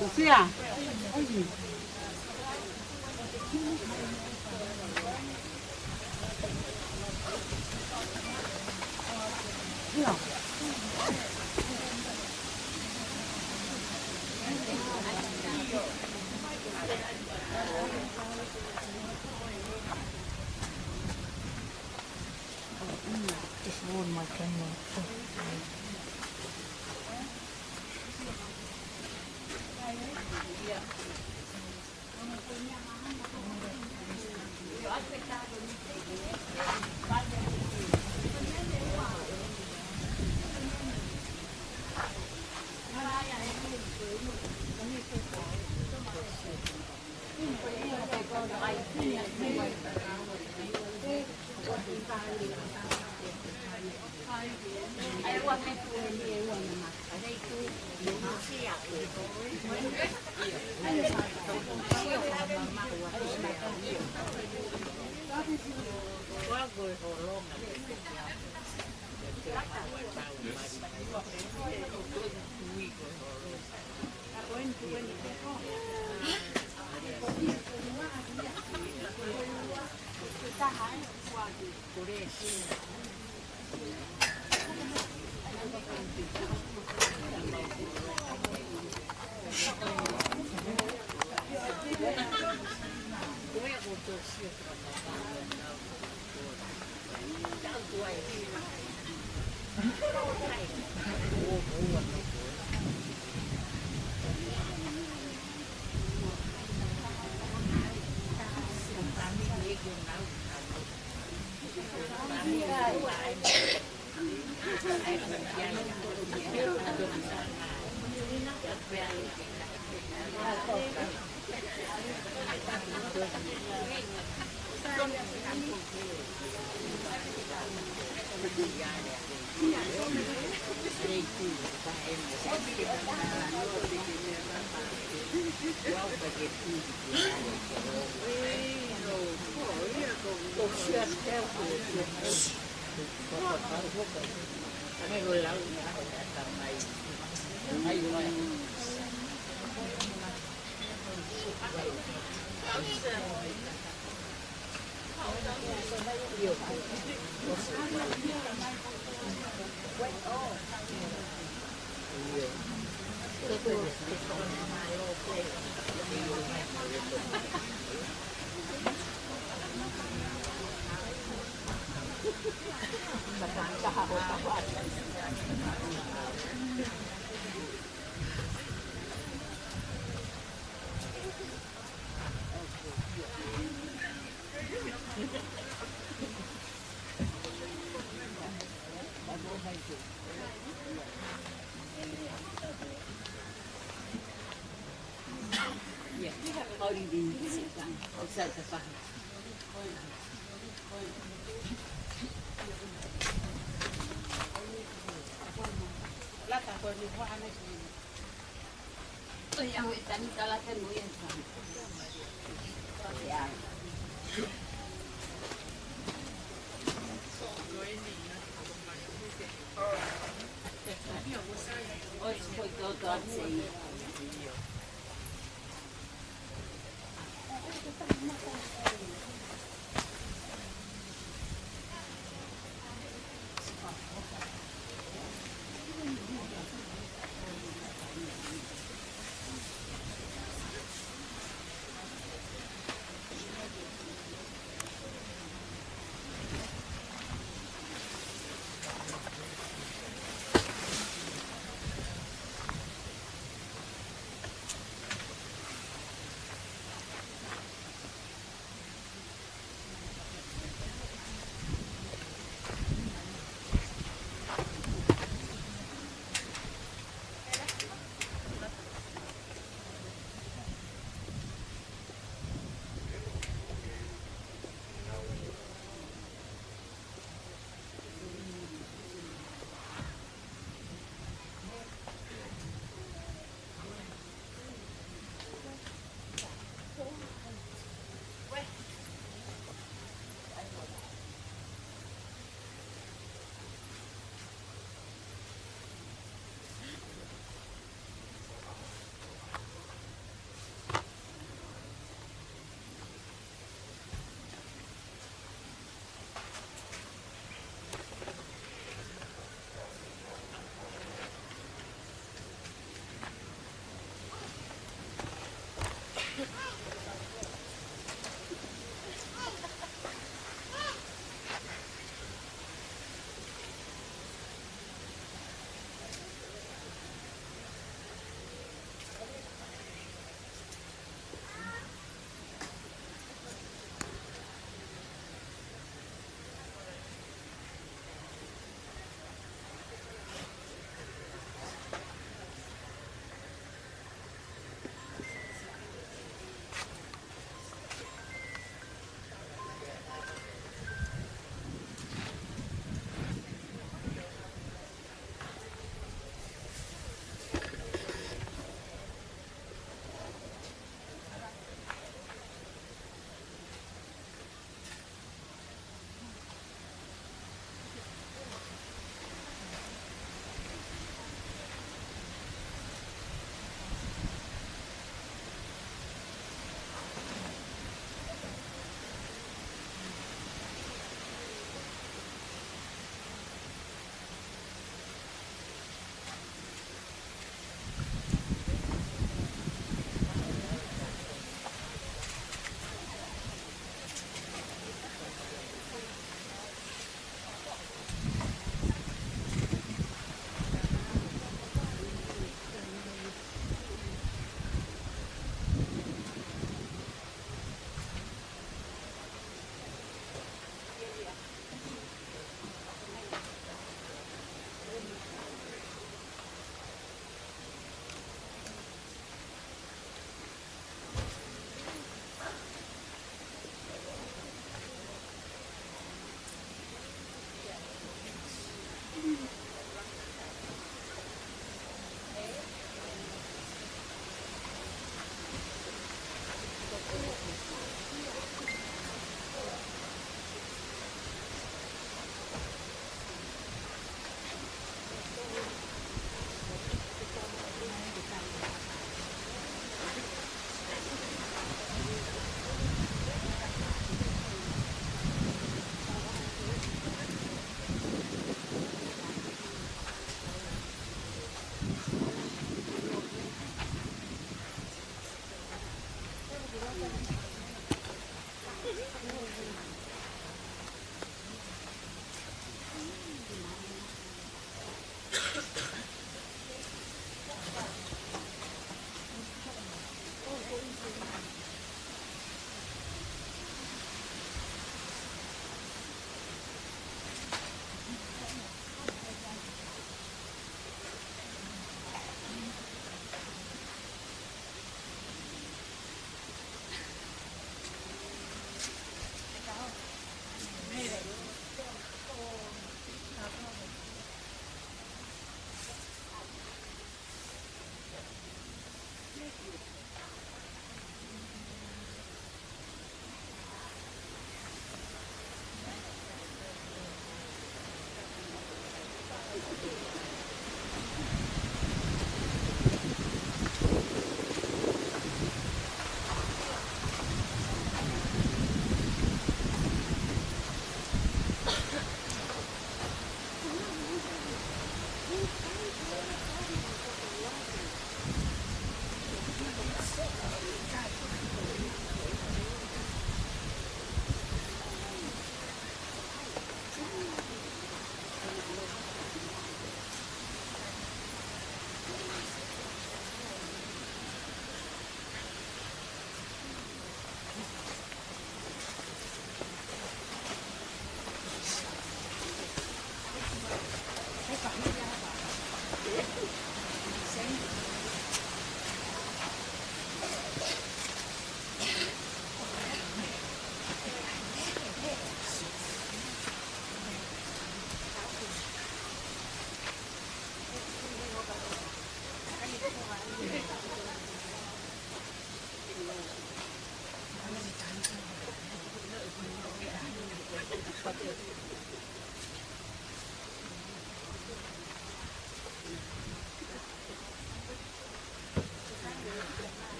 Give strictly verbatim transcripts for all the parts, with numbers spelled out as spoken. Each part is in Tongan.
Lucia. Just hold my camera.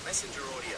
Messenger audio.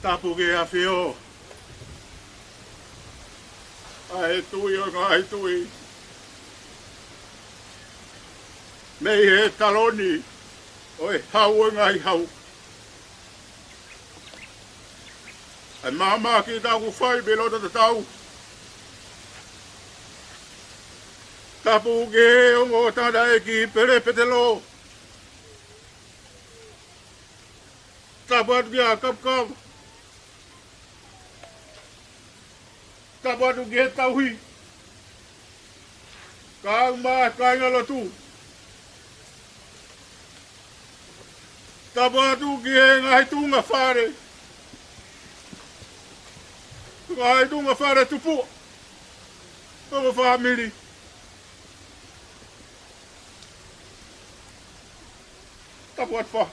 Tapu ki he ʻAfio, ʻa e Tuʻi ʻo e ngaahi tuʻi, mei he taloni ʻo e Hau ʻo e ngaahi hau. ʻA e maama ki taku fai pe loto tatau. Tapu ki he ongo tangataʻeiki pelepetelo. Tapu atu ki he kapakapa. Tapu atu ki he tauhi. Kau mai kāinga lotu. Tapu atu ki he ngaahi tuʻunga fale. Ngaahi tuʻunga fale tupu. Ongo fāmili. Tapu atu fa.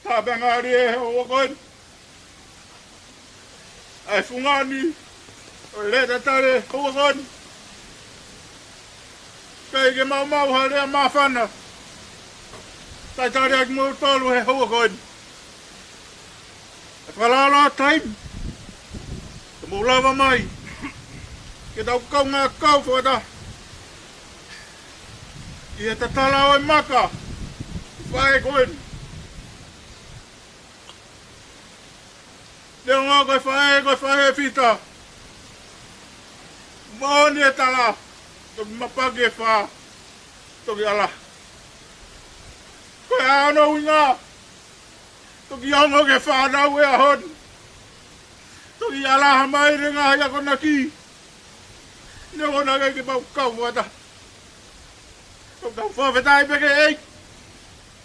Tāpangali e houa ko eni. ʻA e fungani ʻo e lea tatali e houa ko eni. ʻIkai ke maumau ha lea māfana. Talitali ʻaki moutolu he houa ko eni. ʻE fakalalo taimi ke mou lava mai ke tau kaungā kau fakataha ʻi he tatala ʻo e maka ʻi he faʻē ko eni. Neongo ko e faʻē, ko e faʻē fita. Moʻoni e tala, toki mapaki e fā, toki ʻala. Ko e ʻā hono ʻuhinga, toki ongo ki he fānau e ʻaho ni. Toki ʻalaha mai e ngaahi akonaki. Neongo naʻe ʻikai ke mau kau fakataha, ka ʻoku tau fakafetaʻi pē ki he ʻEiki.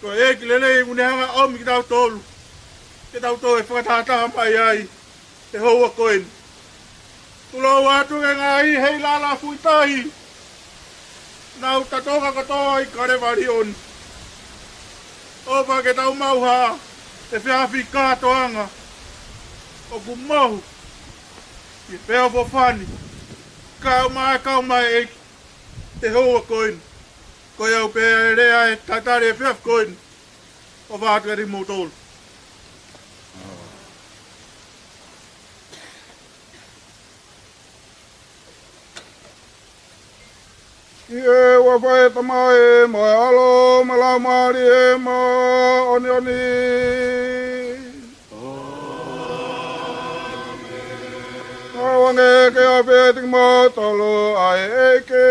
Ko e ʻEiki lelei ʻoku ne hanga ʻo ʻomi kitautolu ke tau toe fakatahataha mai ai he houa ko eni. Tulou atu ki he ngaahi heilala fuʻu tahi naʻa nau tatonga kotoa ʻi Kalevalioni. ʻOfa ke tau maʻu ha efiafi kātoanga ʻoku mohu ʻi he feʻofoʻofani. Kau mai, kau mai ʻEiki he houa ko eni. Ko ia pē e lea e talitali e efiafi ko eni. ʻOfa atu kiate kimoutolu. ʻI he huafa ʻo e Tamai mo e ʻAlo mo e Laumālie Māʻoniʻoni. ʻĀmeni. Ngāue ange ke ʻafio ʻiate kimoutolu ʻa e ʻEiki.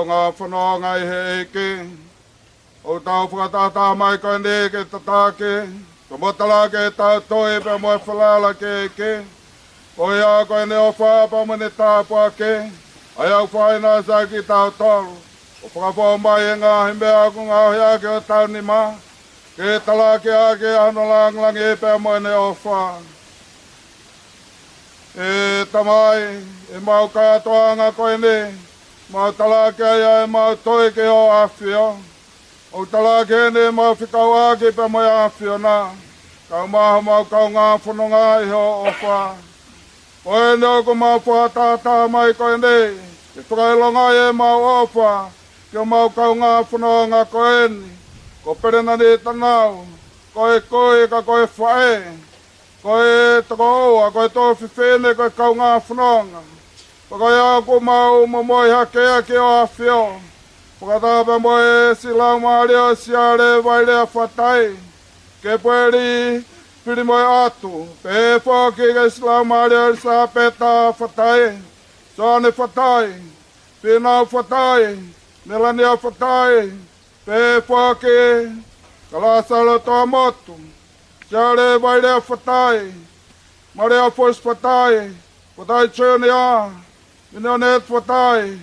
Ko e ngaahi fononga ʻi he ʻEiki, ʻoku tau fakatahataha mai ko eni ke tataki, ko e motalake ʻetau tui pea mo e falala ki he ʻEiki. Ko ia ko ʻene ʻofa pea mo ʻene tāpuaki, ʻa ia ʻoku fai naʻa saki tautolu, ʻo fakafou mai e ngaahi meʻa ʻoku ngaohi ʻaki hotau nima, ke talaki ʻaki ʻa hono lāngilangi pea mo ʻene ʻofa. ʻE Tamai, ʻemau kātoanga ko eni, mau talaki ai ʻemau tui ki hoʻo ʻAfio. ʻOku talaki eni ʻemau fekauʻaki pea mo e ʻAfiona, kae ʻumaʻā homau kaungā fononga ʻi hoʻo ʻofa. Ko eni ʻoku mau fakatahataha mai ko eni, ke fakaʻilongaʻi ʻemau ʻofa ki homau kaungā fononga ko eni, ko Pelenani Tanau, ko e kui ka ko e faʻē, ko e tokoua, ko e tuofefine, ko e kaungā fononga. Pea ko ia ʻoku mau momoi hake ʻaki hoʻo ʻAfio, fakataha pea mo e siʻi laumālie ʻo Siale Vailea Fatai, Kepueli Filimoeatu, pehē foki ki he siʻi laumālie ʻo ʻIlisapeta Fatai, Soane Fatai, Fīnau Fatai, Melania Fatai, pehē foki kia Lāsalo Toamotu, Siale Vailea Fatai, Malia Fosi Fatai, Fatai Junior, Minioneti Fatai,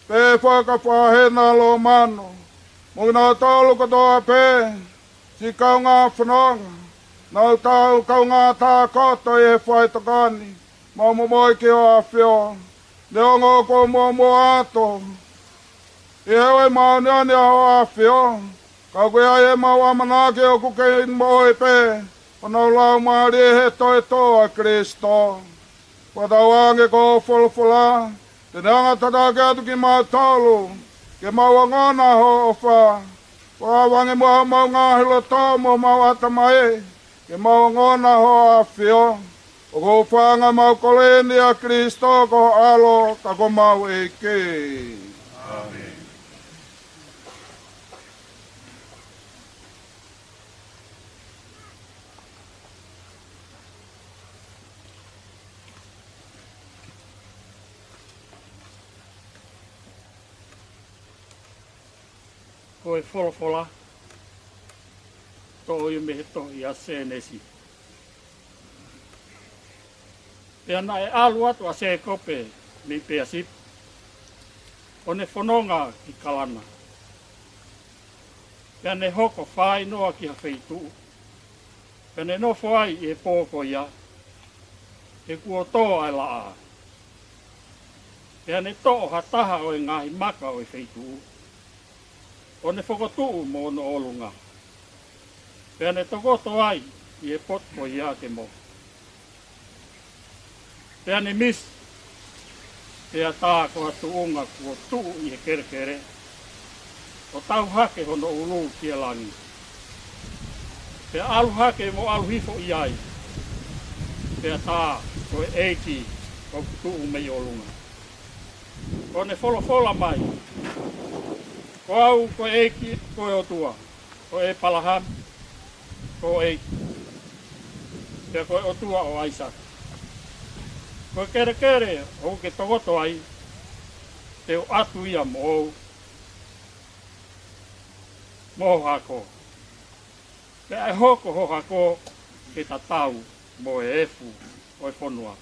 pehē foki kia Fahena Lomano, mo kinautolu kotoa pē, siʻi kaungā fononga, naʻa tau kaungā tākoto ʻi he faitokoni, mau momoi ki hoʻo ʻAfio, neongo ʻoku muʻomuʻa atu, ʻi he ʻoku māʻoniʻoni ʻa hoʻo ʻAfio, ka ʻoku ʻi ai ʻemau ʻamanaki ʻoku kei moʻui pē honau laumālie he toetuʻu ʻa Kalaisi. Fakatauange ko hoʻo folofola, te ne hanga ʻo tataki atu kimautolu, ke mau ongona hoʻo ʻofa. Fakaavange muʻa homau ngaahi loto mo homau ʻatamai, ke mau ongona hoʻo ʻAfio. ʻOku ou fakaʻamu ke mau kole ni ʻia Kalaisi ko ho ʻAlo, ka ko homau ʻEiki. ʻĀmeni. Ko e folofola, toʻo ia mei he tohi ʻa Sēnesi. Pea naʻe ʻalu atu ʻa Sēkope mei Peasipi, ʻo ne fononga ki Kalana. Pea ne hoko fāinoa ki ha feituʻu, pea ne nofo ai ʻi he pō ko ia, he kuo tō ʻa e laʻā. Pea ne toʻo ha taha ʻo e ngaahi maka ʻo e feituʻu, ʻo ne fokotuʻu mo hono ʻolunga. Pea ne tokoto ai ʻi he potu ko ia ke mohe. Pea ne misi, pea tā ko ha tuʻunga kuo tuʻu ʻi he kelekele, ʻo tau hake hono ʻulu ki he langi. Pea ʻalu hake mo ʻalu hifo ʻi ai, pea tā ko e ʻEiki ʻoku tuʻu mei ʻolunga. ʻO ne folofola mai, Ko au ko e ʻEiki, ko e ʻOtua ʻo ʻĒpalahame, ko e ʻEiki, pea ko e ʻOtua ʻo ʻAisake. Ko e kelekele ʻoku ke tokoto ai, te u ʻatu ia moʻou, mo ho hako. Pea ʻe hoko ho hako ke tatau mo e efu ʻo e fonua.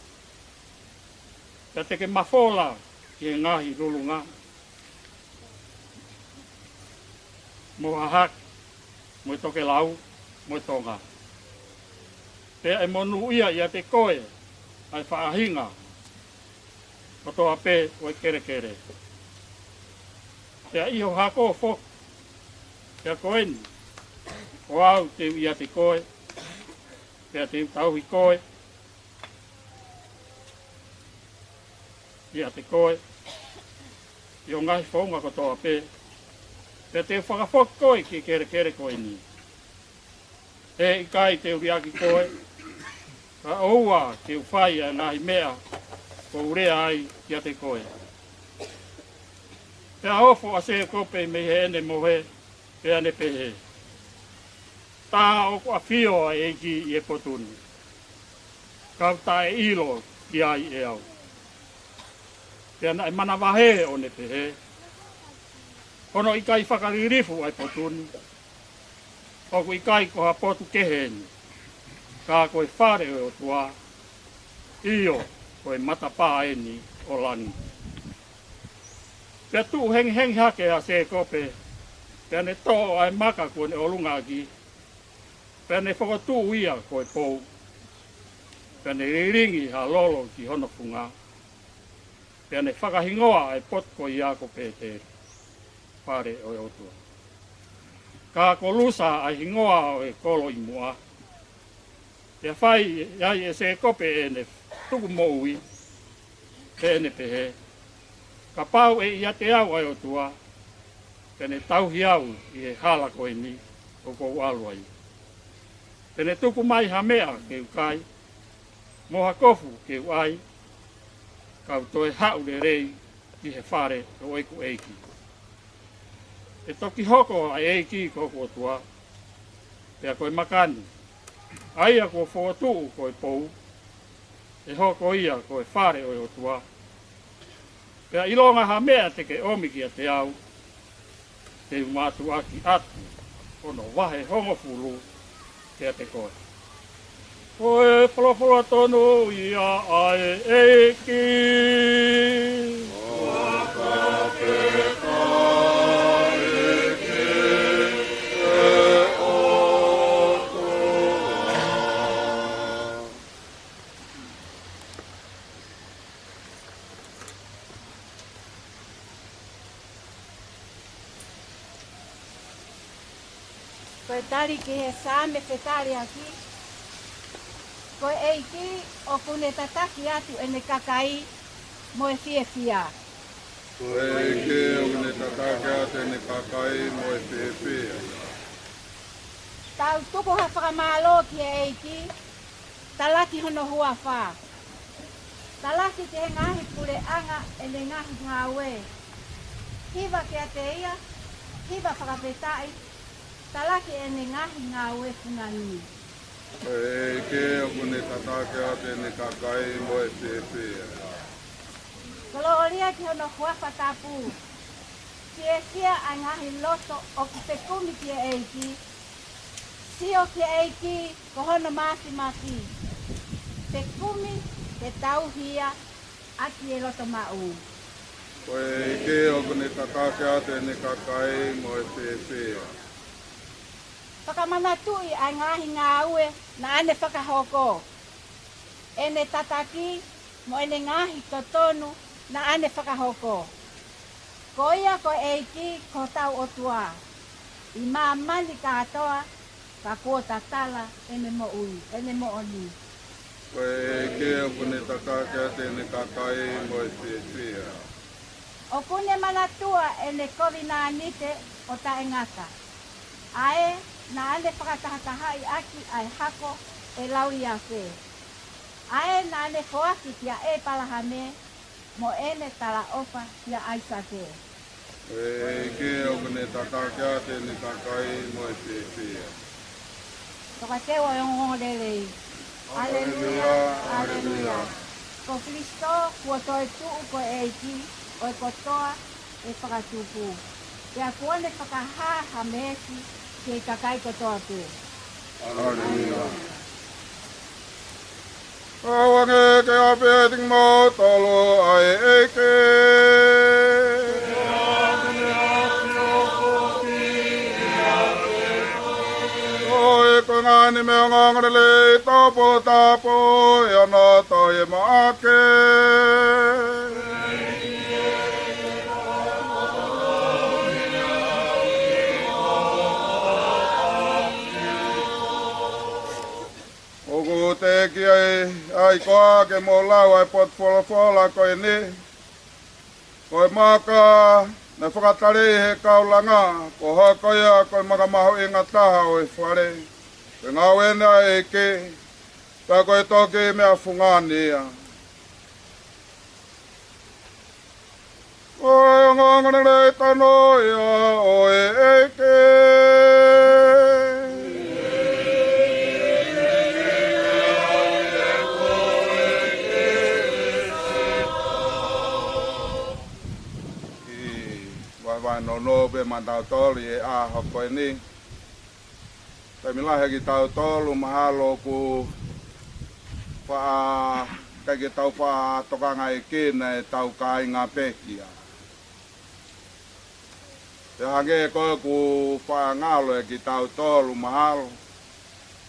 Pea te ke mafola ki he ngaahi lulunga, mo hahake, mo e tokelau, mo e tonga. Pea ʻe monūʻia ʻiate koe ʻa e faʻahinga kotoa pē ʻo e kelekele. Pea ʻi ho hako foki, pea ko eni, ko au te u ʻiate koe, pea te u tauhi koe, ʻiate koe ʻi ho ngaahi founga kotoa pē, pea te u fakafoki koe ki he kelekele ko eni. He ʻikai te u liʻaki koe, kae ʻoua ke u fai ʻa e ngaahi meʻa kuo u lea ai kiate koe. Pea ofo ʻa Sēkope mei heʻene mohe, pea ne pehē, Tā ʻoku ʻafio ʻa e ʻEiki ʻi he potu ni, ka u taʻeʻilo ki ai ʻe au. Pea naʻe manavahē ʻo ne pehē, Hono ʻikai fakalilifu ʻa e potu ni, ʻoku ʻikai ko ha potu kehe eni, ka ko e fale ʻo e ʻOtua, ʻio, ko e matapā eni ʻo langi. Pea tuʻu hengihengi hake ʻa Sēkope, pea ne toʻo ʻa e maka kuo ne ʻolunga ʻaki, pea ne fokotuʻu ia ko e pou, pea ne lilingi ha lolo ki hono funga, pea ne fakahingoa ʻa e potu ko ia ko Pēteli, fale ʻo e ʻOtua. Ka ko Lusa ʻa e hingoa ʻo e kolo ʻi muʻa. Pea fai ai ʻe Sēkope ʻene tuku moʻui, pea ne pehē, kapau ʻe ʻiate au ʻa e ʻOtua, pea ne tauhi au ʻi he hala ko eni ʻoku ou ʻalu ai. Pea ne tuku mai ha meʻa ke u kai, mo ha kofu ke u ʻai, kau toe haʻu lelei ki he fale ʻo ʻeku ʻEiki. ʻE toki hoko ʻa e ʻEiki ko hoku ʻOtua, pea ko e maka ni, ʻa ia kuo fokotuʻu ko e pou, ʻe hoko ia ko e fale ʻo e ʻOtua. Pea ʻilonga ha meʻa te ke ʻomi kiate au, te u mātuʻaki atu hono vahe hongofulu kiate koe. Ko e folofola tonu ia ʻa e ʻEiki. Ko e tali ki he Saame fetaliʻaki. Ko e ʻEiki ʻoku ne tataki atu ʻene kakai mo e fiefia. Ko e ʻEiki ʻoku ne tataki atu ʻene kakai mo e fiefia. Tau tuku ha fakamālō ki he ʻEiki, talaki hono huafa. Talaki ki he ngaahi puleʻanga ʻene ngaahi ngāue. Hiva kiate ia, hiva fakafetaʻi, talaki ʻene ngaahi ngāue fungangi. Ko e ʻEiki ʻoku ne tataki atu ʻene kakai mo e fiefia. Kolōlia ki hono huafa tapu. Fiefia ʻa e ngaahi loto ʻoku fekumi ki he ʻEiki. Sio ki he ʻEiki ko hono māfimafi. Fekumi ke tauhi ia ʻaki e loto maʻu. Ko e ʻEiki ʻoku ne tataki atu ʻene kakai mo e fiefia. Fakamanatuʻi ʻa e ngaahi ngāue naʻa ne fakahoko, ʻene tataki mo ʻene ngaahi totonu naʻa ne fakahoko. Ko ia ko e ʻEiki ko hotau ʻOtua ʻi māmani kātoa, ka kuo tatala ʻene moʻui, ʻene moʻoni. Ko e ʻEiki ʻoku ne tataki atu ʻene kakai mo e fiefia. ʻOku ne manatua ʻene kovinānite ʻo taʻengata, ʻa ē naʻa ne fakatahatahaʻi ʻaki ʻa e hako ʻe lauiafe, ʻa ē naʻa ne foaki kia ʻĒpalahame, mo ʻene talaʻofa kia ʻAisake. Ko e ʻEiki ʻoku ne tataki atu ʻene kakai mo e fiefia. Tokateu ʻo e ongoongolelei. ʻAleluia, ʻaleluia. Ko Kalaisi kuo toetuʻu ko e ʻEiki ʻo e kotoa ʻe fakatupu. Pea kuo ne fakahā ha meesi ki he kakai kotoa pē. ʻAleluia. Kau ange ke ʻapi ʻiate kimoutolu ʻa e ʻEiki. Ko e konga ni mei he ongoongolelei toputapu ʻi hono toe maʻake. ʻOku teʻeki ai koā ke mou lau ʻa e potu folofola ko eni? Ko e maka naʻe fakatali he kaulanga, kuo hoko ia ko e maka mahuʻinga taha ʻo e fale. Ko e ngāue eni ʻa e ʻEiki, pea ko e toki meʻa fungani ia. Ko e ongoongolelei tonu ia ʻo e ʻEiki. Kiʻi vahevahe nounou pē Maʻatautolu ʻi he ʻaho ko eni. Taimi lahi kitautolu mahalo ʻoku faʻa, ʻikai ke tau faʻa tokangaʻi ʻe kinautolu ʻetau kāinga pekia. Pea hangē ko ē ʻoku faʻa ngalo ʻe kitautolu mahalo,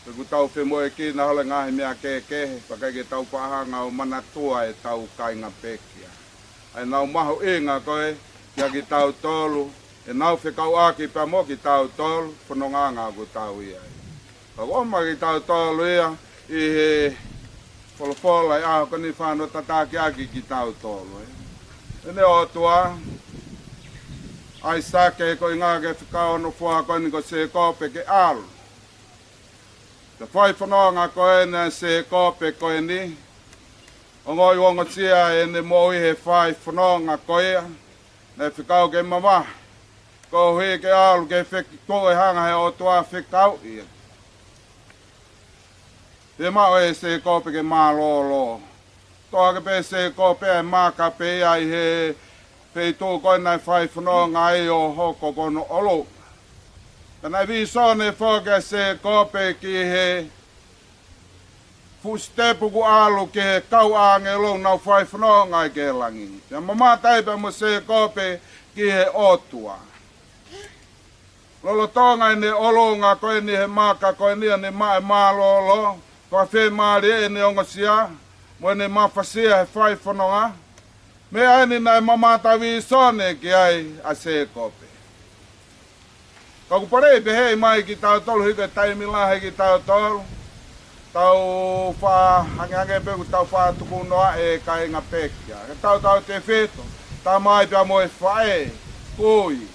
pe ʻoku tau femoʻuekina holo he ngaahi meʻa kehekehe, pea ʻikai ke tau faʻa hanga ʻo manatua ʻetau kāinga pekia. ʻA ʻenau mahuʻinga ko ē kia kitautolu, ʻenau fekauʻaki pea mo kitautolu, fonongaʻanga ʻoku tau ʻi ai. Ka ʻoku ʻomai kitautolu ia ʻi he folofola ʻi he ʻaho ko eni, fānau, tataki ʻaki kitautolu, ē. ʻEne ʻOtua, ʻAisake, ko e ʻuhinga ke fekau hono foha ko eni ko Sēkope ke ʻalu. Ko e fai fononga ko eni ʻa Sēkope ko eni, ongoʻi ongosia ʻene moʻui he fai fononga ko ia, naʻe fekau ke mavahe. Koeʻuhi ke ʻalu ke fekau e hanga he ʻOtua fekauʻi ia. Pea maʻu ʻe Sēkope ke mālōlō. Toʻo hake pē ʻe Sēkope e maka pē ia ʻi he feituʻu ko ē naʻe fai fononga ai ʻo hoko ko hono ʻolunga. Pea naʻe vīsone foki ʻa Sēkope ki he fuʻu sitepu ʻoku ʻalu ki he kau ʻāngelo ʻoku nau fai fononga ai ki he langi. Pea mamata ai pea mo Sēkope ki he ʻOtua. Lolotonga ʻene ʻolunga ko eni he maka ko eni, ʻene maʻu e mālōlō, fakafiemālie ʻene ongosia mo ʻene mafasia he fai fononga, meʻa eni naʻe mamata vīsone ki ai ʻa Sēkope. Ka ʻoku poleʻi pehē mai kitautolu, he ʻikai taimi lahi kitautolu tau faʻa hangehangē pē ʻoku tau faʻa tukunoaʻi e kāinga pekia. Ke tau tautefito, tamai pea mo e faʻē, kui.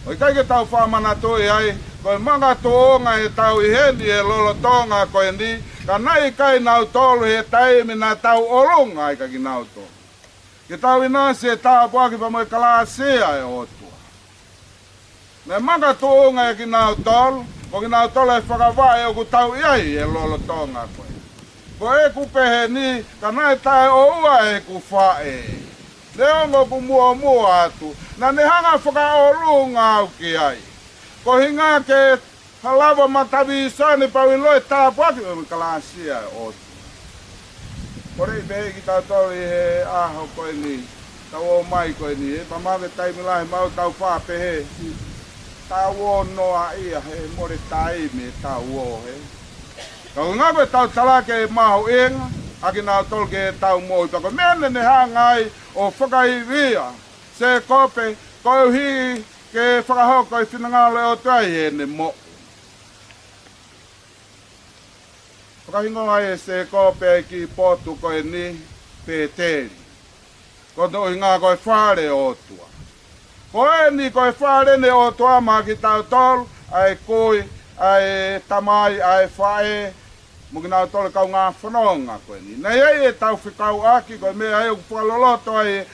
ʻOku ʻikai ke tau faʻa manatuʻi ai, ko e makatuʻunga ʻetau ʻi heni he lolotonga ko eni, ka naʻe ʻikai nautolu he taimi naʻa tau ʻolunga ai kia kinautolu. Ke tau ʻinasi he tāpuaki pea mo e kalāsia ʻa e ʻOtua. Naʻe makatuʻunga ʻia kinautolu, ko kinautolu e fakavaʻe ʻoku tau ʻi ai he lolotonga ko ē. Ko ʻeku pehē ni, ka naʻe taʻeʻoua ʻeku faʻē. Neongo ʻoku muʻomuʻa atu, naʻa ne hanga fakaʻolunga au ki ai. Ko e ʻuhinga ke ha lava mata vīsone pea u ʻilo e tāpuaki mo e kalāsia ʻo e ʻOtua. Poleʻi pehē kitautolu ʻi he ʻaho ko eni, tau ō mai ko eni, he pea maʻu e taimi lahi mau tau faʻa pehē, tau ō noa ia he mole taimi tau ō he. Ka ʻoku ngata ʻetau talaki e mahuʻinga ʻa kinautolu ke tau moʻui, pea ko e meʻa naʻa ne hanga ai ʻo fakaivia Sēkope, koeʻuhi ke fakahoko e finangalo ʻo e ʻOtua ʻi heʻene moʻui. Fakahingoa ai ʻe Sēkope e kiʻi potu ko eni Pēteli. Ko hono ʻuhinga ko e fale ʻo e ʻOtua. Ko eni ko e fale eni ʻo e ʻOtua maʻa kitautolu, ʻa e kui, ʻa e tamai, ʻa e faʻē, mo kinautolu e kaungā fononga ko eni. Naʻe ʻi ai ʻetau fekauʻaki, ko e meʻa ia ʻoku fakaloloto ai e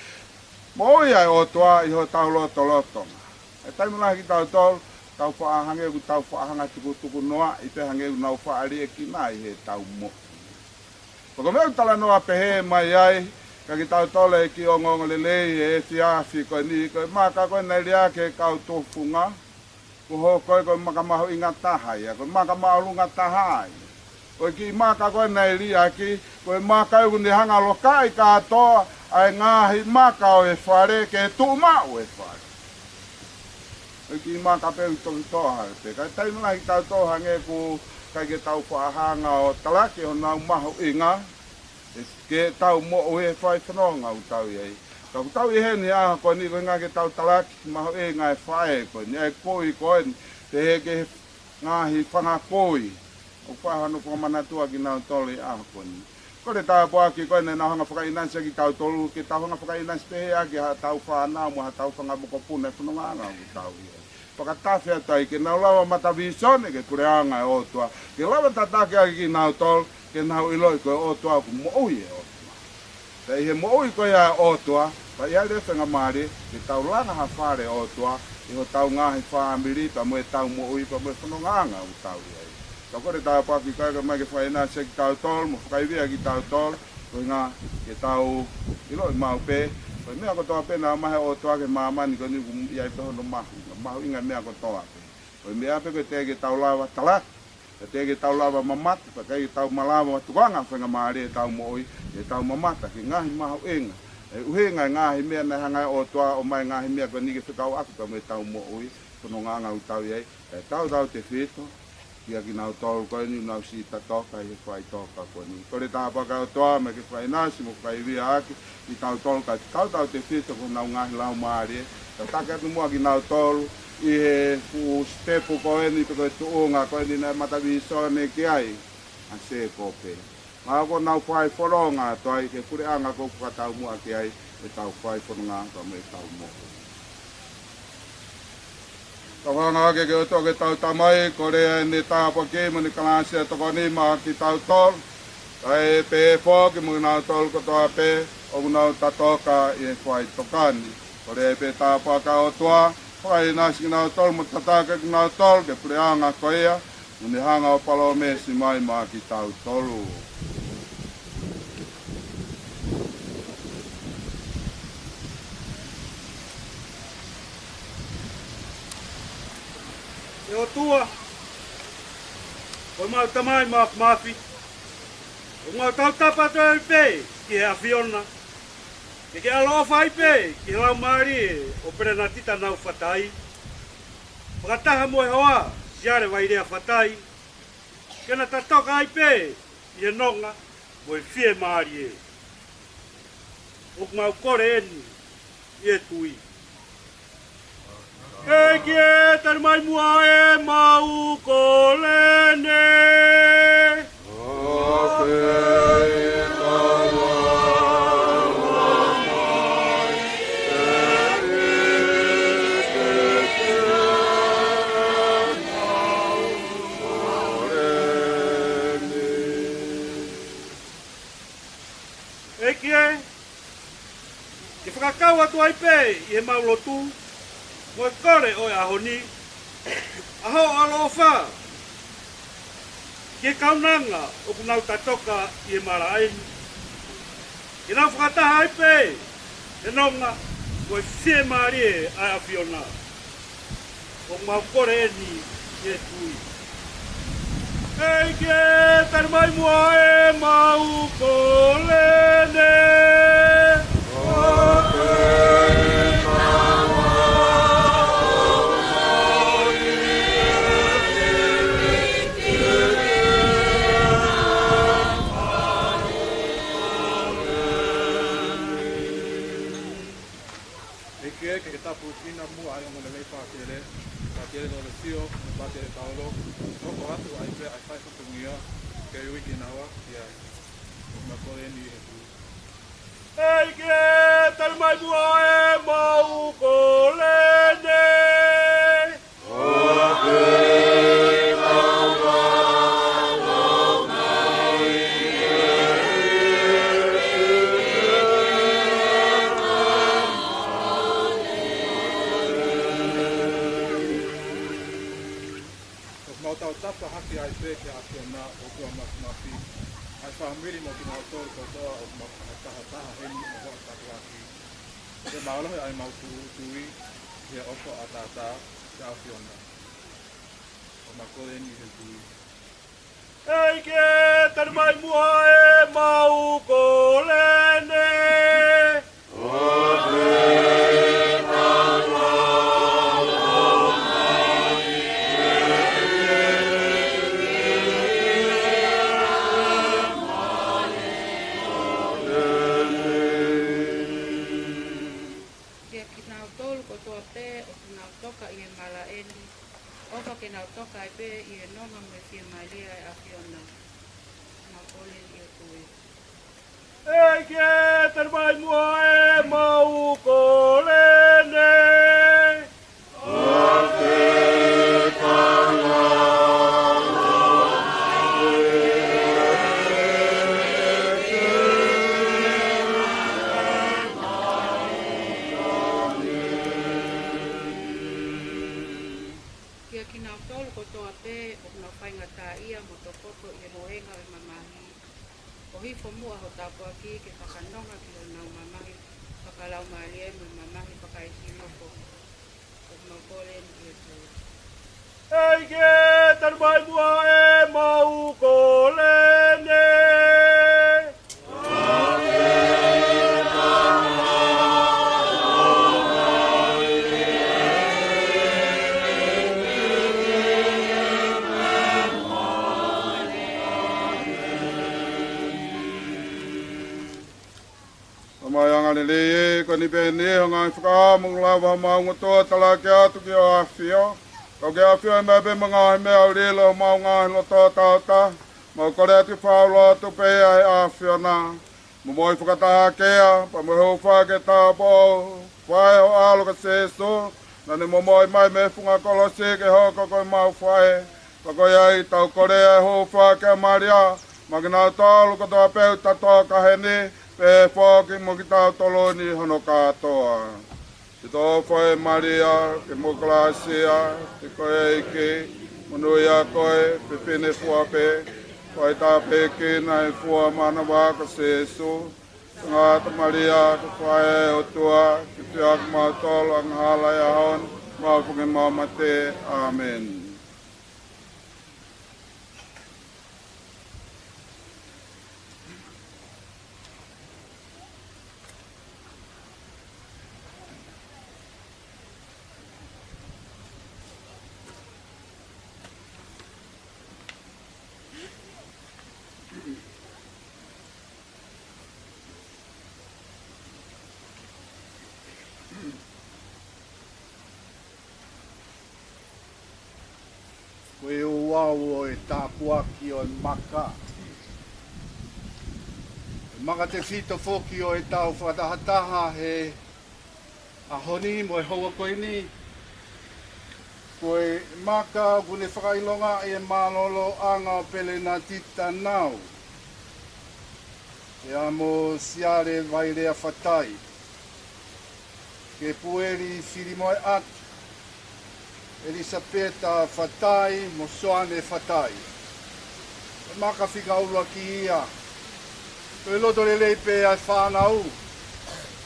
moʻui ʻa e ʻOtua ʻi hotau lotolotonga. ʻI he taimi lahi kitautolu, tau faʻa hangē ʻoku tau faʻa hanga tukutukunoaʻi pē hangē ʻoku nau faʻa liʻekina ʻi heʻetau moʻui. Pea ko e meʻa ʻoku talanoa pehē mai ai kia kitautolu e kiʻi ongoongolelei he efiafi ko eni, ko e maka ko ē naʻe liʻaki ʻe he kau tufunga, kuo hoko ko e maka mahuʻinga taha ia, ko e maka māʻolunga taha ia. Ko e kiʻi maka ko ē naʻe liʻaki, ko e maka ia ʻoku ne hanga ʻo lokaʻi kātoa ʻa e ngaahi maka ʻo e fale ke tuʻu maʻu e fale. Ko e kiʻi maka pē ʻoku toki toʻa hake pē. Ka ʻi he taimi lahi kitautolu hangē ʻoku ʻikai ke tau faʻa hanga ʻo talaki honau mahuʻinga, ʻe ke tau moʻui he fai fononga ʻoku tau ʻi ai. Ka ʻoku tau ʻi heni he ʻaho ko eni ko e ʻuhinga ke tau talaki mahuʻinga e faʻē ko eni, ʻa e kui ko eni, pehē ki he ngaahi fanga kui ʻoku faʻa hano fakamanatua kinautolu he ʻaho ko eni. Ko e tāpuaki ko eni naʻa nau hanga fakaʻinasi ʻaki kitautolu, ke tau hanga fakaʻinasi pehē ʻaki haʻatau fānau mo haʻatau fanga mokopuna he fonongaʻanga ʻoku tau ʻi ai. Fakatafe atu ai ke nau lava mata vīsone ki he puleʻanga ʻo e ʻOtua, ke lava tataki ʻaki kinautolu, ke nau ʻiloʻi ko e ʻOtua ʻoku moʻui e ʻOtua. Pea ʻi he moʻui ko ia ʻa e ʻOtua, pea ʻi ai leva e faingamālie ke tau langa ha fale ʻo e ʻOtua ʻi hotau ngaahi fāmili, pea mo ʻetau moʻui, pea mo e fonongaʻanga ʻoku tau ʻi ai. Ka ko e tāpuaki ko ē ke ʻomai ke fakaʻinasi ʻaki kitautolu mo fakaivia kitautolu, ko e ʻuhinga ke tau ʻiloʻi maʻu pē Ko e meʻa kotoa pē naʻe ʻomai he ʻOtua ki he māmani ko eni ʻoku ʻi ai pē hono mahu, mahuʻinga e meʻa kotoa pē. Ko e meʻa pē ko e teʻeki ke tau lava talaki, ka teʻeki ke tau lava mamata, pea ʻikai ke tau malava ʻo tukuange e faingamālie ʻetau moʻui, ke tau mamata ki he ngaahi mahuʻinga. ʻUhinga e ngaahi meʻa naʻe hanga ʻe he ʻOtua ʻo ʻomai e ngaahi meʻa ko eni ke fekauʻaki pea mo ʻetau moʻui, ko hono ngaahi ʻū tau ʻi ai, kae tautautefito kiate kinautolu ko eni ʻoku nau siʻi tatoka ʻi he faʻitoka ko eni. Kole tāpuaki ʻa e ʻOtua mo ʻene fakaʻinasi mo fakaivia ʻaki kitautolu kae tautautefito ki honau ngaahi laumālie. Tataki atu muʻa kinautolu ʻi he fuʻu sitepu ko eni pe ko e tuʻunga ko eni naʻe matamata vīsone ki ai ʻa Sēkope. Mahalo kuo nau fai fononga atu ai ki he puleʻanga ʻoku fakataumuʻa ki ai ʻetau fai fononga pea mo ʻetau moʻui. Tau hanga hake ki he ʻOtua ko ʻetau Tamai, kole ʻa ʻene tāpuaki mo ʻene kalāsia ʻo tokoni maʻa kitautolu, kae pehē foki mo kinautolu kotoa pē ʻoku nau tatoka ʻi he faʻitoka ni. Kole pē tāpuaki ʻa e ʻOtua, fakaʻinasi kinautolu mo tataki kinautolu ki he puleʻanga ko ia ʻoku ne hanga ʻo palōmesi mai maʻa kitautolu. ʻE ʻOtua, ko homau Tamai Māfimafi, ʻoku mau tautapa atu ai pē ki he ʻAfiona, ke ke ʻaloʻofa ai pē ki he laumālie ʻo Pelenatita Naufatai, fakataha mo e hoa, Siale Vailea Fatai, ke na tatoka ai pē ʻi he nonga mo e fiemālie. ʻOku mau kole eni ʻi he tui. ʻEiki ē, tali mai muʻa ʻemau kole ni. ʻEiki ē, ke fakakau atu ai pē ʻi heʻemau lotu mo e kole ʻo e ʻaho ni, ʻa hoʻo ʻaloʻofa ki he kaunanga ʻoku nau tatoka ʻi he malaʻe ni, ke nau fakataha ai pē he nonga mo e fiemālie ʻa e ʻAfiona. ʻOku mau kole eni ʻi he tui. ʻEiki ē, tali mai muʻa ʻemau kole ni. ʻEiki ē, ke ke tāpuekina muʻa ʻa e ongoongolelei pātele, pātele Lolesio, pātele Paolo, hoko atu ai pē ʻa e fai fatongia ke ui kinaua ki ai. ʻOku mau kole eni ʻi he tui. ʻEiki ē, tali mai muʻa ʻemau kole ni. ʻOku mau tautapa hake ai pē ki he ʻAfiona, ʻOtua Māfimafi, ʻa e fāmili mo kinautolu kotoa ʻoku mau fakataha taha heni mo hoʻo tāpuaki. Ke mālohi ʻa ʻemau tui ʻi he ʻofa ʻataʻatā ki he ʻAfiona. ʻOku mau kole eni ʻi he tui. ʻEiki ē, tali mai muʻa ʻemau kole ni. Kiate kinautolu kotoa pē ʻoku nau toka ʻi he malaʻe ni, ʻofa ke nau toka ai pē ʻi he nonga mo e fiemālie ʻa e ʻAfiona. Mau kole eni ʻi he tui. ʻEiki ē, tali mai muʻa ʻemau kole ni. Kiate kinautolu kotoa pē ʻoku nau faingataʻaʻia mo tokoto ʻi he mohenga ʻo e mamahi, ʻo hifo muʻa ho tāpuaki ke fakanonga ki honau mamahi, Fakalaumālie mo e mamahi fakaesino ko, ko mau kole ni ʻEiki. ʻEiki, tanu mai muʻa ʻemau kole ni. Tamai angalelei, ko eni pē ʻeni ʻa e ngaahi fakaʻamu ʻoku lava homau ongo tō talaki atu ki ho ʻAfio. Ka ke ʻafioʻi mai pē mo e ngaahi meʻa ʻoku lilo ʻi homau ngaahi loto tautaha. Mau kole atu ke faʻu lotu pē ʻa e ʻAfiona. Momoi fakataha ki ai, pea mo e hūfaki ʻo e tāupoʻou, fai ho ʻAlo ko Sīsū, naʻa ne momoi mai mei he funga kolosi ke hoko ko homau faʻē. Pea ko ia ai ʻoku tau kole ʻa e hūfaki ʻa Malia, maʻa kinautolu kotoa pē ʻoku ta tō ki heni, pehē foki mo kitautolu ni hono kātoa. Sitō fai Malia, ke mo kalāsia, ke ko e ʻEiki, monūʻia koe, fefine fua pē, fai tāpuekina ʻa e fua manava ko Sīsū. Sangata Malia, ko e faʻē ʻo e ʻOtua, ke fai kiate kimautolu angahala ʻi he ʻaho ni, mo e ʻaho ʻo ʻemau mate. ʻĀmeni. Ko e ouau ʻo e tāpuaki ʻo e maka. Ko e maka tefito foki ʻo ʻetau fakatahataha he ʻaho ni mo e houa ko eni. Ko e maka ʻoku ne fakaʻilongaʻi e mālōlōʻanga ʻo Pelenati Tanau, pea mo Siale Vailea Fatai, Kepueli Filimoeʻatu, ʻElisapeta Fatai mo Soane Fatai. Ko e maka fika ʻuluaki ia. Ko e loto lelei pē ʻa e fānau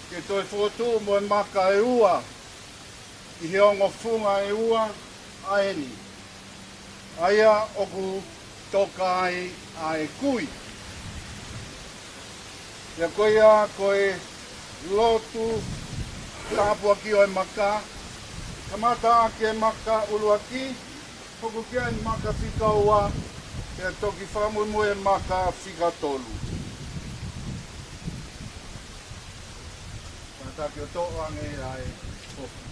ke toe fokotuʻu mo e maka ʻe ua ʻi he ongo funga ʻe ua ʻa eni, ʻa ia ʻoku toka ai ʻa e kui. Pea ko ia ko e lotu tāpuaki ʻo e maka, kamata ʻaki e maka ʻuluaki, hoko ki ai e maka fika ua, pea toki fakamuimui e maka fika tolu. Kātaki ʻo toʻo ange ʻa e foha.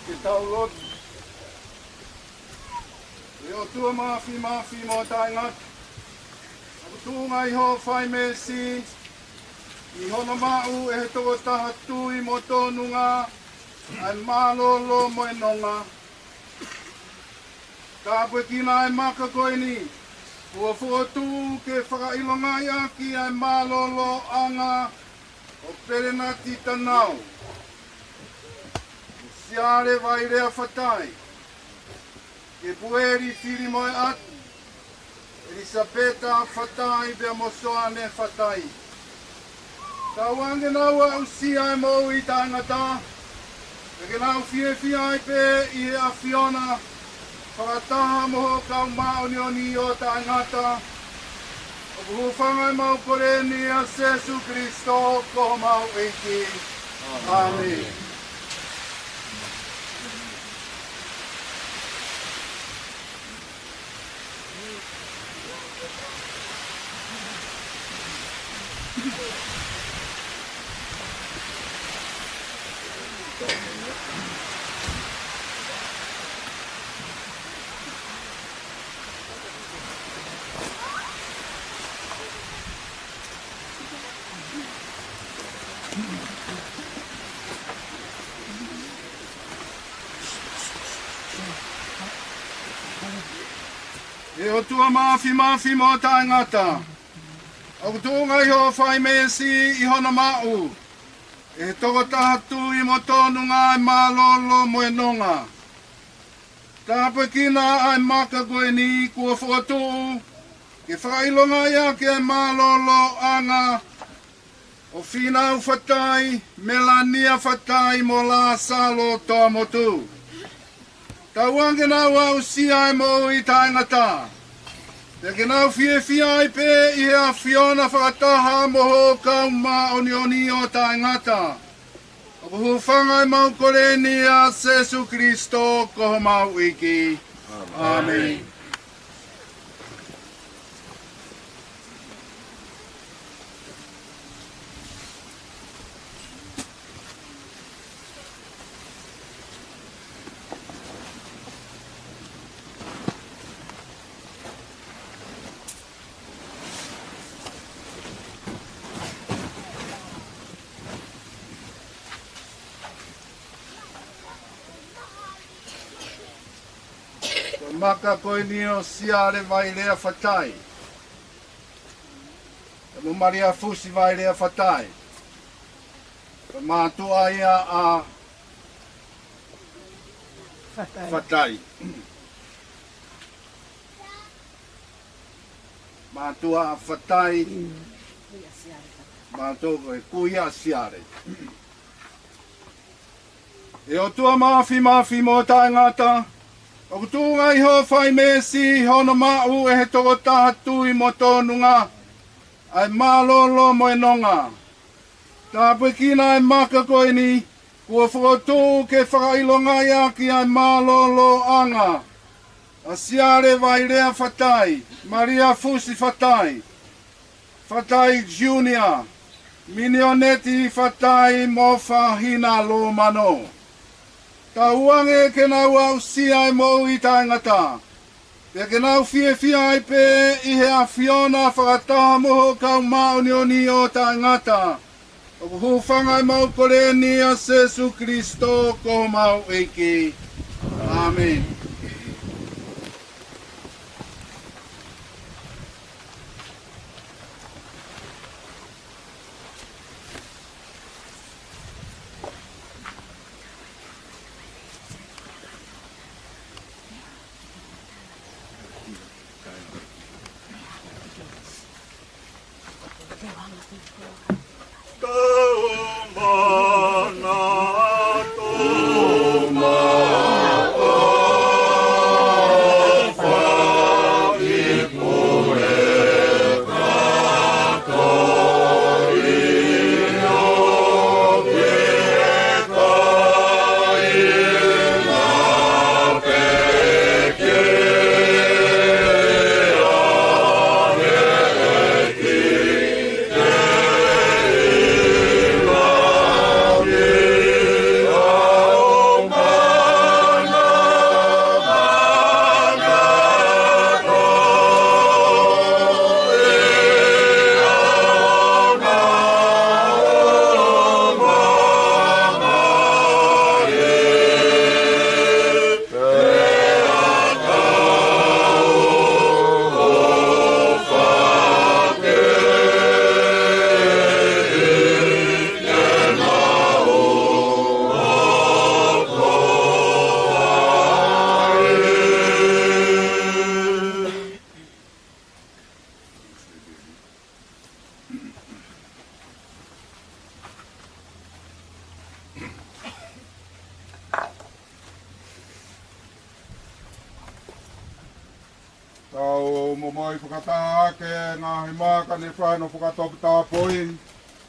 Ke tau lotu. ʻE ʻOtua Māfimafi mo Taʻengata, ʻoku tuʻunga ʻi hoʻo fai meesi, ʻi hono maʻu ʻe he tokotaha tui mo tōnunga ʻa e mālōlō mo e nonga. Tāpuekina ʻa e maka ko eni kuo fokotuʻu ke fakaʻilongaʻi ʻaki ʻa e mālōlōʻanga ʻo Pelenati Tanau, Siale Vailea Fatai, Kepueli Filimoeʻatu, ʻElisapeta Fatai pea mo Soane Fatai. Tauange ke nau aʻusia e moʻui taʻengata, pea ke nau fiefia ai pē ʻi he ʻAfiona, fakataha mo ho kau māʻoniʻoni ʻo taʻengata. ʻOku hūfanga ʻemau kole ni ʻia Sēsū Kilisitō ko homau ʻEiki. ʻĀmeni. ʻE ʻOtua Māfimafi mo Taʻengata, ʻoku tuʻunga ʻi hoʻo fai meesi ʻi hono maʻu ʻe he tokotaha tui mo tōnunga ʻa e mālōlō mo e nonga. Tāpuekina ʻa e maka ko eni kuo fokotuʻu ke fakaʻilongaʻi ʻaki ʻa e mālōlōʻanga ʻo Fīnau Fatai, Melania Fatai mo Lāsalo Toamotu. Tauange ke nau aʻusia e moʻui taʻengata, pea ke nau fiefia ai pē ʻi he ʻAfiona fakataha mo ho kau māʻoniʻoni ʻo taʻengata. ʻOku hūfanga ʻemau kole ni ʻia Sēsū Kilisitō ko homau ʻEiki. ʻĀmeni. Ko e maka ko eni ʻo Siale Vailea Fatai, pea mo Malia Fusi Vailea Fatai. Ko e mātuʻa ia ʻa Fatai. Fatai. Mātuʻa ʻa Fatai. Mm. Mātuʻa ko e kui ʻa Siale. ʻE ʻOtua Māfimafi mo Taʻengata, ʻoku tuʻunga ʻi hoʻo fai meesi ʻi hono maʻu ʻe he tokotaha tui mo tōnunga ʻa e mālōlō mo e nonga. Tāpuekina ʻa e maka ko eni kuo fokotuʻu ke fakaʻilongaʻi ʻaki ʻa e mālōlōʻanga ʻa Siale Vailea Fatai, Malia Fusi Fatai, Fatai Junior, Minioneti Fatai mo Fahina Lomano. Tauange ke nau aʻusia e moʻui taʻengata, pea ke nau fiefia ai pē ʻi he ʻAfiona fakataha mo ho kau māʻoniʻoni ʻo taʻengata. ʻOku hūfanga ʻemau kole ni ʻia Sēsū Kilisitō ko homau ʻEiki. ʻĀmeni. Mou fakataha ʻaki e ngaahi maka ni fano fakatoputapuʻi.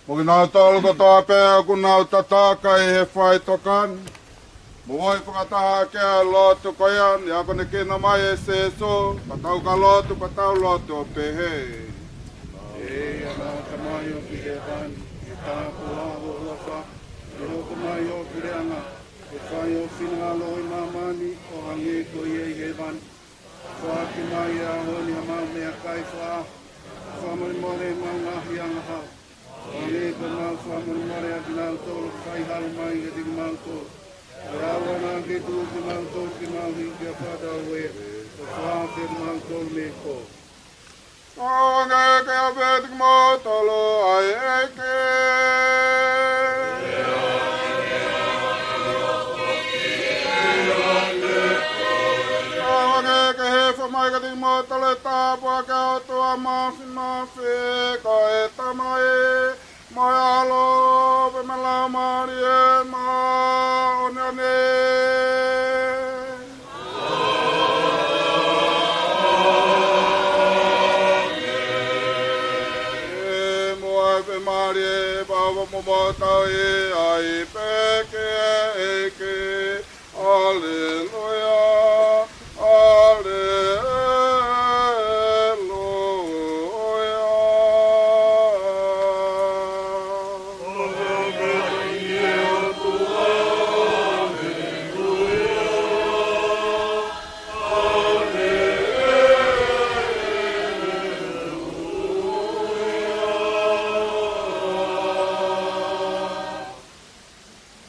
Mo kinautolu kotoa pē ʻoku nau tataki ʻi he faitoka ni. Mou fakataha ʻaki e lotu ko ia naʻe akonekina mai ʻe Sīsū, ka tau ka lotu, ka tau lotu ʻo pehē. ʻE ʻa mau Tamai ʻoku ʻi hēvani, ʻe tāpuhā ho huafa, ʻe hoko mai hoʻo puleʻanga, ʻe fai ho finangalo ʻi māmani, ʻo hangē ko ia ʻi hēvani. Foaki mai ʻi he ʻaho ni haʻamau meʻakai fakaʻaho. Fakamolemole ʻemau ngaahi angahala, hangē ko ʻemau fakamolemole ʻa kinautolu ʻoku fai haʻu mai kiate kimautolu. ʻE ʻalu ange ke tuku kimautolu ke mau hiki ki he fakatauʻeiki, ka fakahaofi kimautolu mei he kovi. Hangē ko e ʻave ʻa kimautolu ʻa e ʻEiki. Hangē ko e hifo mai kiate kimautolu e tāpuaki ʻa e ʻOtua Māfimafi, ko e Tamai, mo e ʻAlo, pea mo e Laumālie Māʻoniʻoni. ʻE muʻa e fiemālie pea mo moutolu ʻi ai pē ki he ʻEiki. Haleluia, haleluia.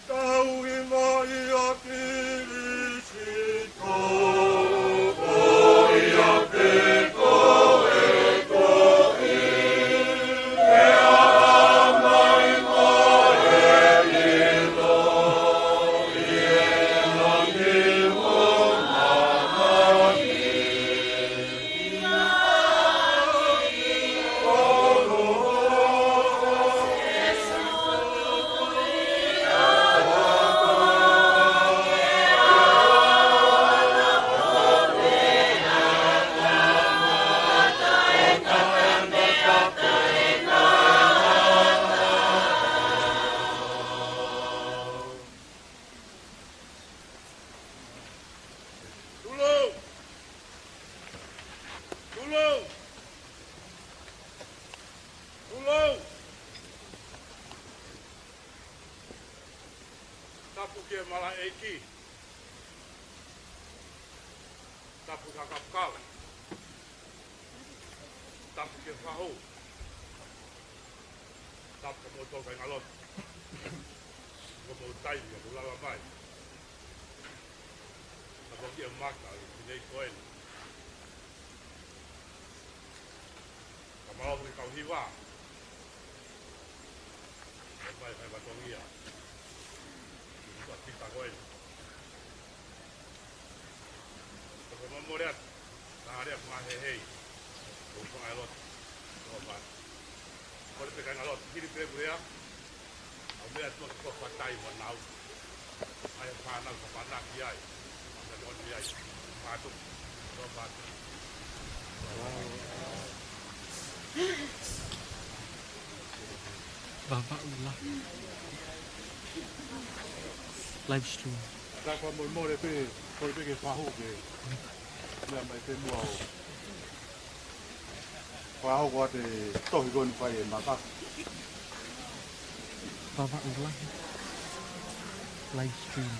Tauhi mai ʻa Kīlisito, ko ia pē ko e kovi, pea hā mai mo e ʻilo, ʻi he langi mo māmani. Tulou! Tulou! Tulou! Tapu ki he malaʻeiki. Tapu ki he kau. Tapu ki he fahu. Tapu ki hoʻomou kāingalotu. Ko hoʻomou taimi ʻoku lava mai. Tapu ki he maka ʻi he fineʻeiki ko eni. Ka mālō ki he kau hiva. ʻOku fai e fatongia. Ko e kita ko eni. Ko e fakamolemole atu. Naʻa lea ko e ngaahi hei. Ko e fanga lotu. Ko e fanga. Ko e kāingalotu. Hili pē kuo lea. ʻOku meʻa atu ki he kau fatai mo nau. ʻAi e fānau ka fānau ki ai. ʻOku meʻa atu ki ai. Mātuku. Ko e fanga. Vavaʻu lahi. Live stream. Ka fakamolemole pē, ko e pē ke fahu ke. Meʻa mai pē muʻa ʻo fakahoko atu e tohi ko eni fai e maka. Vavaʻu lahi. Live stream.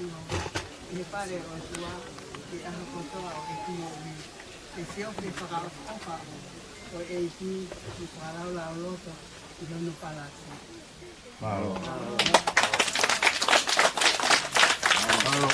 ʻI he fale ʻo e ʻOtua, ʻi he ʻaho kotoa ʻo ʻeku moʻui, ke siofi e fakaʻofoʻofa ʻo e ʻEiki, mo fakalaulauloto ʻi hono palaki. Mālō. Mālō.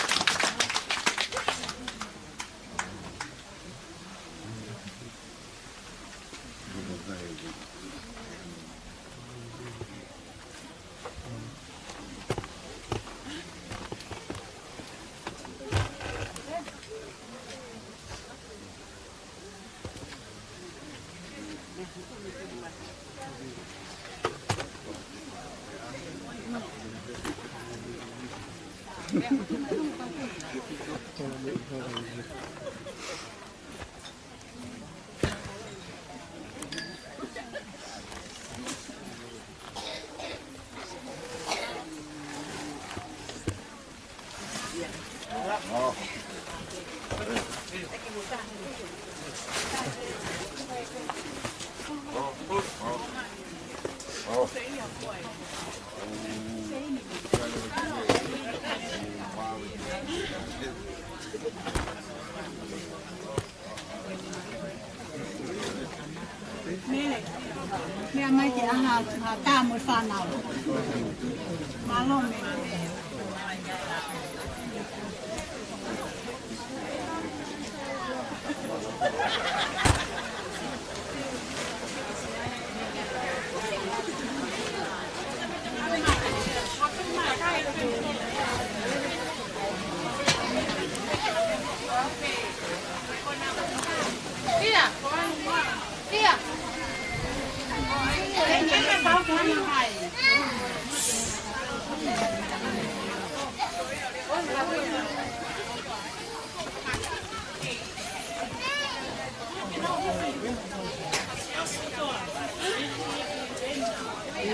Meʻa mai ke ʻaha, ha tā mo e fānau. Mālō meʻa.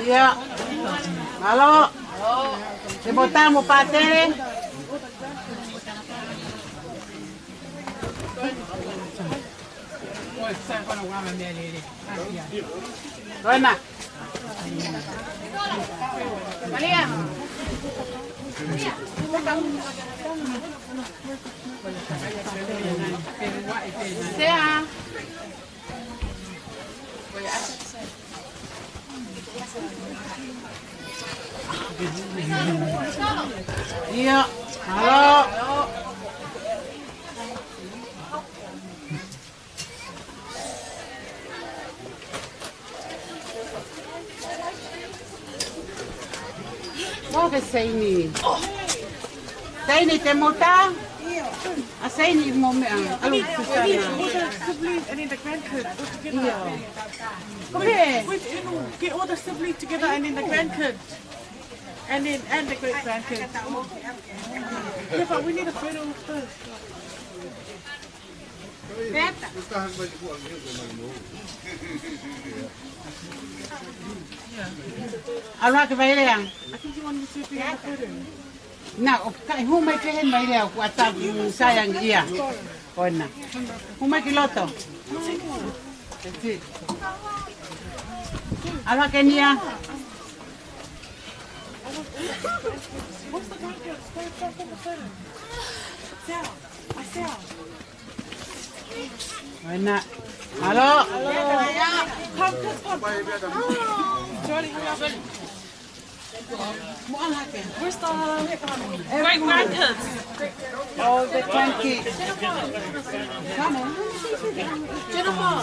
ʻIo. Mālō. Te mo tā mo pātele. Ko ena. Malia. Sea. ʻIo. Mālō. Ko ke Seini. Seini, te mo tā? ʻA Seini mo meʻa. ʻAlu, Susana. All the siblings and then the grandkids all together. ʻIo. Ko ke? Wait, you know, get all the siblings together and then the grandkids. And then, and the great grandkids. Yeah, but we need a photo first. ʻAlu hake Vailea. I think you wanted to be in the photo. Na, ʻoku ʻikai, hū mai ki heni Vailea, ʻoku ʻatā ʻeku saiangi ia. Ko ena. Hū mai ki loto. That's it. ʻAlu hake Nia. Where's the grandkids? Go, go, go, go, go. Sarah, I, Sarah. Ko ena. Mālō. Come, come, come. Charlie, hurry up. Where's the great grandkids? All the grandkids. Come on. Jennifer.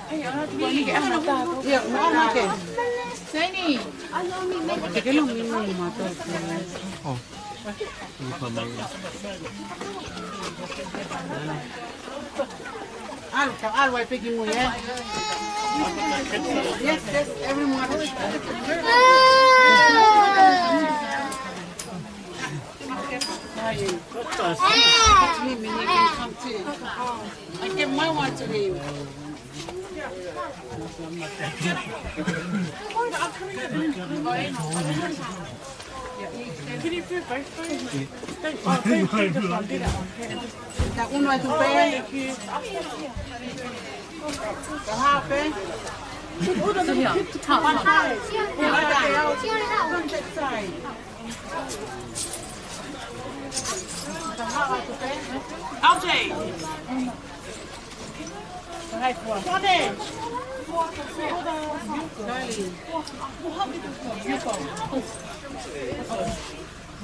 Hey, I have to go and get out of my dog. Yeah, no, I'm not there. Seini. Te ke lomi mo ma to. Oh. ʻAlu, tau ʻalu ai pē ki mui, ē? Yes, yes, everyone. Come to me, you can come too. I give my one to him. Can you do both phones? Don't, oh, don't do this one, do that one. Thank you. All the little kids to come on. One side. One side. Algae. Come on in.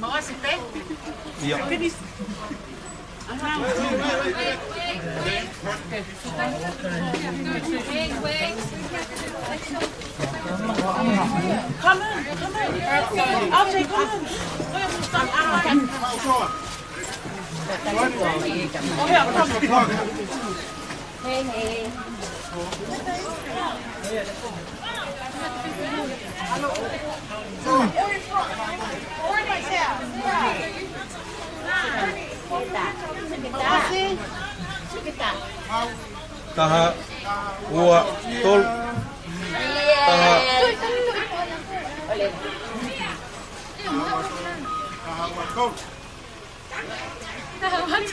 Maʻasi pē? ʻIo. Come on, come on. Algae, come on. Taha, ua, tolu. Taha.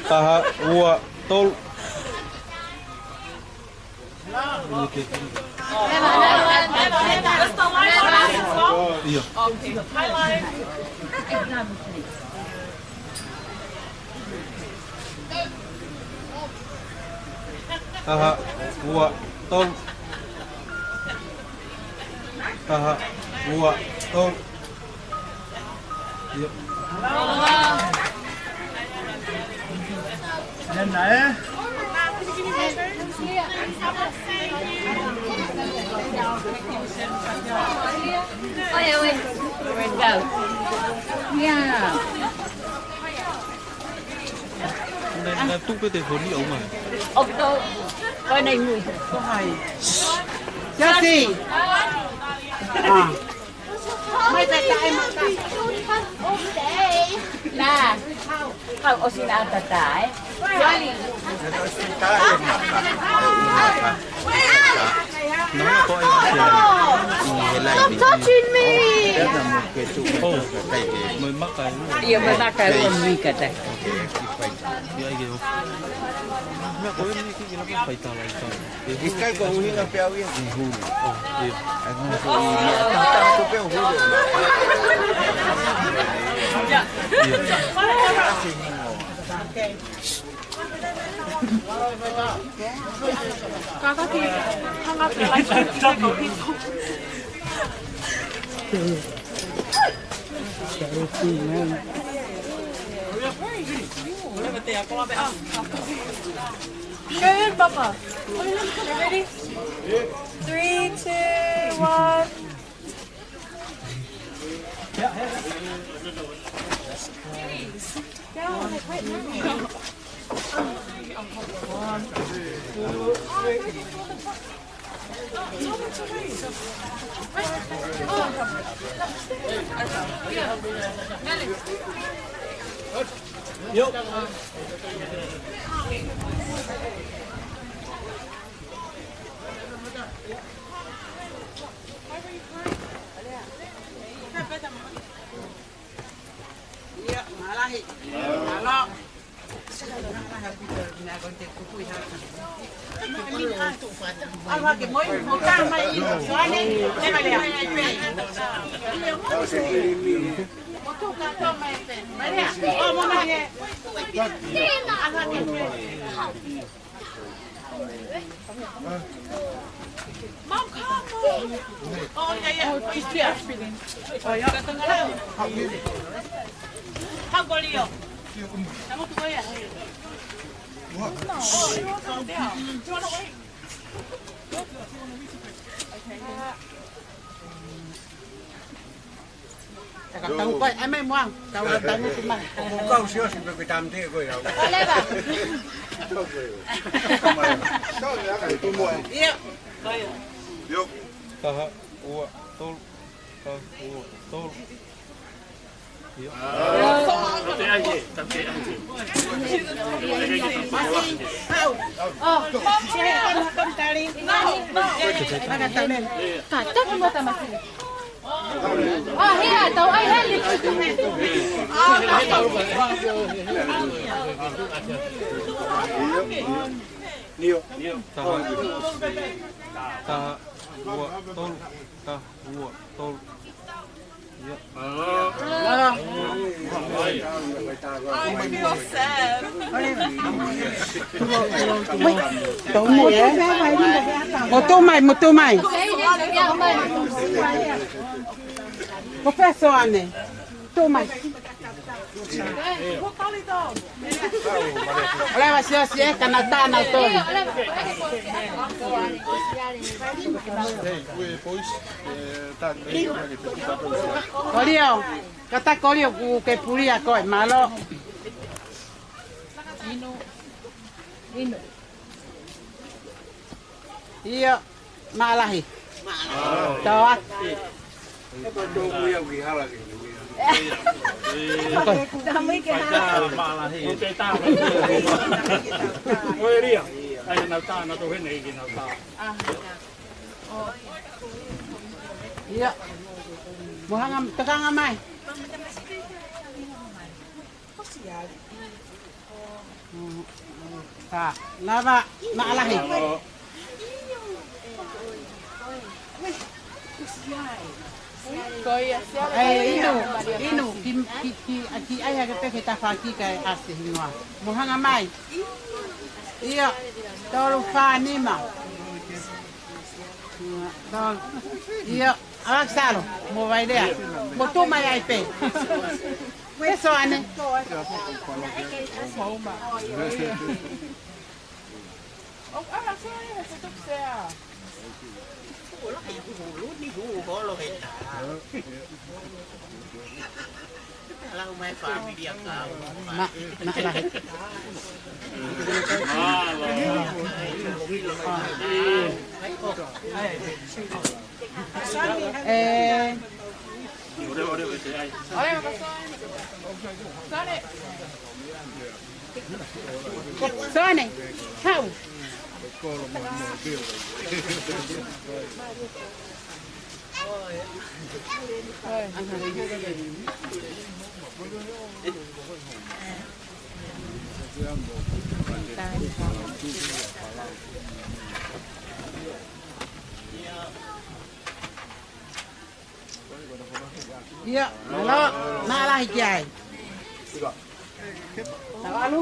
Taha, ua, tolu. ʻIo. Taha, ua, tolu. Taha, ua, tolu. ʻIo. Nena, ē? Oi, oi. Go. Yeah. Naʻe, naʻe tuku pē telefoni ʻo mai. ʻOku tau, ko ena ʻi mui. Ko hai? Jesse. Ah. Mai pē tae maka. Nā. Kau ʻosi nā tata, ē? Jolly. Stop touching me! ʻIo, mo e maka ʻe ua mui ka tae. ʻIo, ʻai ke o. Meʻa ko eni ki, ki lava fai tala i tau. ʻIkai ko e ʻuhinga pē au ia ki hulu. ʻIo. ʻAi, ko e ʻuhinga pē au hulu. ʻIo. Kātaki, hanga pē like, like, like, Go ahead, Papa. You ready? Three, two, one. ʻIo, mālahi. Mālō. Mālahi ʻaupito, meʻa ko eni te kuku ʻi haka. ʻAlu hake mo e, mo e kama ʻi, Soane, te valea. Mo tu ka to mai pe. Valea. ʻO, mo mai he. ʻAlu hake mo e. Mom, come on. Oh, yeah, yeah. Oh, he's here. Oh, yeah. How about you? What? Oh, you're welcome. There. Do you wanna wait? Okay. Taka tangu koe, ʻai mai muʻa, tau ʻa tangu ki mai. Ko kau siasi pe ke tamte koe au. Ko leva. Ia. Io. Taha, ua, tolu. Taha, ua, tolu. Io. Masi, hau. Oh, come, come, darling. Maka tamen. Ka, taki mo tamasi. ʻA, hea, tau ʻai heli. Nio. Taha. Taha, ua, tolu. Taha, ua, tolu. I feel sad. Tau mai, ē? Mo tau mai, mo tau mai. Ko Fesoane. Tau mai. Ole wa sio sie kana tana tolu. Kolio, kata kolio ku ke pulia koe, mālō. ʻIo, Maʻalahi. Toa. Tamui ke ha. Ko e ria. Ai, nau tā, nau tō hene i ki nau tā. ʻIo. Mo hanga, tokanga mai. Tā, lava, Maʻalahi. ʻE, inu, inu, ki, ki, ki, a ki ai hake pē ke tafaki kae ʻasi hingoa. Mo hanga mai. ʻIo, tolu fā nima. Tolu. ʻIo, ʻAvakisalo, mo Vailea. Mo tau mai ai pē. Fesoane. Na, na, la. ʻE. Soane, hau. ʻIo, mālō, Maʻalahi ki ai. Tau ʻalu.